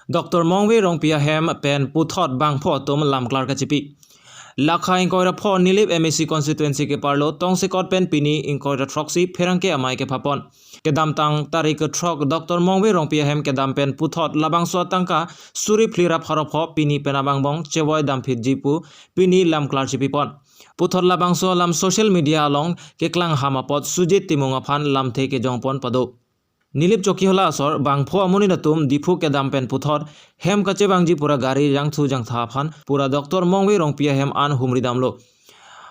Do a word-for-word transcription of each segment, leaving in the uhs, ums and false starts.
Doctor Mongve Rongpi ahem pen puthot bangpho atum lamklar kachipi. Lakha ingkoi ra pho Nilip M A C constituency keparlo tongsekot pen pini ingkoi ra throksi pherangke amei kephapon. Kedamtang tarik throk Doctor Mongve Rongpi ahem kedam pen puthot labangso atangka suri phli ra pharo pho pini pen abangbong chevoi damphitji pu pini lamklar chipipon. Puthot labangso alam social media along keklang ham apot Sujit Timung aphan lamthe kejongpon pado. Nilip Chokihola asor bangpho amonit atum Diphu kedam pen puthot hem kachevangji pura gari jangthu jangtha aphan pura Doctor Mongve Rongpi ahem an humri damlo.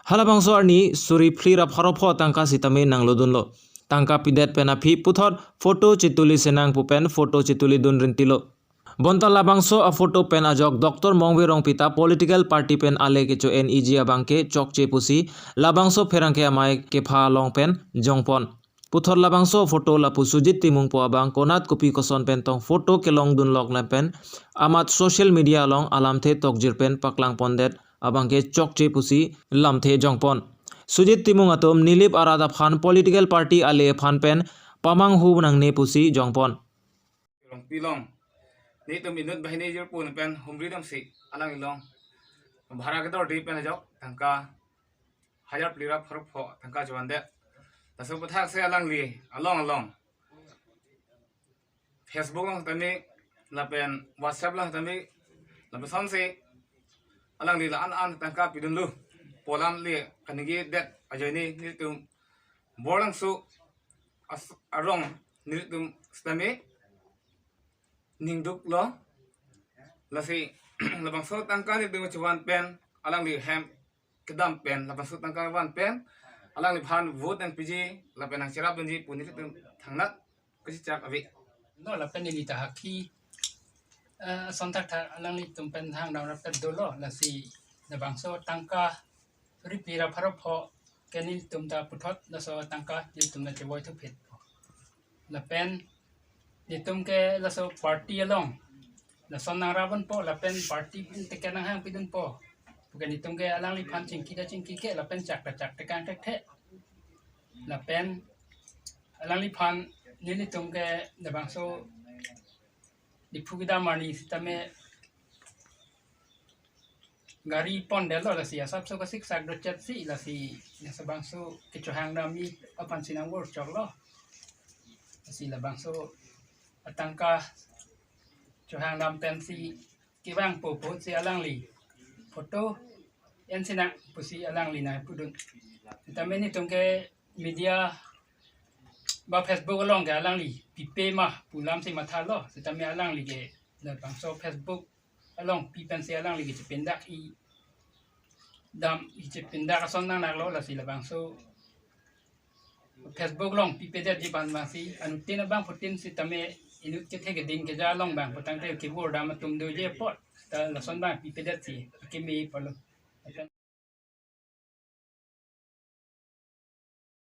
Halabangso arni suri phli ra pharo pho tangka sitame nanglodunlo. Tangka pidet pen aphi puthot photo chituli senang pu pen photo chituli dun rintilo. Bonta labangso a photo pen ajok Doctor Mongve Rongpi ta political party pen ale kecho en iji abangke chokche pusi labangso pherangke amei kepha along pen jongpon. Puthot labangso photo lapu Sujit Timung po abang konat kopi koson pen tong photo kelong dunlok lapen amat social media along alamthe tokjir pen paklangpondet abangke chokche pusi lamthe jongpon. Sujit Timung atum Nilip arat aphan political party ale aphan pen pamanghu nangne pusi jongpon. Rongpi along nelitum inut banghini jirpo pen humri damsi alanglilong bhara kedordi pen ajok tangka hajar phli ra pharo pho tangka chevandet. Laso aputhak si alangli along along Facebook along sitame lapen WhatsApp along sitame lapuson si alangli la-an an tangka pidunlo pu alam le kaningjedet ajoine nelitum Borlangso as- arong nelitum sitame ningduklo. Lasi labangso tangka nelitum chevan pen alangli hem kedam pen labangso tangka van pen alangliphan vote nangpiji lapen nangcherapdunji pu nelitum thangnat kachechak ave. No lapen neli ta haki eh, ason thakthak alanglitum pen hang dam rapet dolo, lasi labangso tangka suri phli ra pharo pho ke nelitum ta puthot laso tangka nelitum ta chevoi thuphit. Lapen nelitum ke laso party along lason nangrapdunpo lapen party pen ticket nanghangpidunpo pu ke nelitum ke alangliphan chingki ta chingki ke lapen chak ta chak tekang thekthe. Lapen alangliphan nelitum ke labangso Diphu kedam arni sitame gari pondetlo, lasi asapso kasiksak dochetsi lasi labangso kechohang damji aphansi nang workshop lo. Lasi labangso atangka chohang dam pensi kevangpo pusi alangli photo en sinang pusi alangli nangpudun. Sitame nelitum ke media ba Facebook along ke alangli pipe ma pu alamsi mathalo, sitame alangli ke labangso Facebook along pi pensi alangli ke chepindakji dam, chepindak ason nangnaklo, lasi labangso Facebook along pipedetji aphan abangsi anuttin abangphutin sitame inut kethe keding keja along abangphu tangte kevur dam atum doji apot ta lason abang pipedetsi akeme pulo.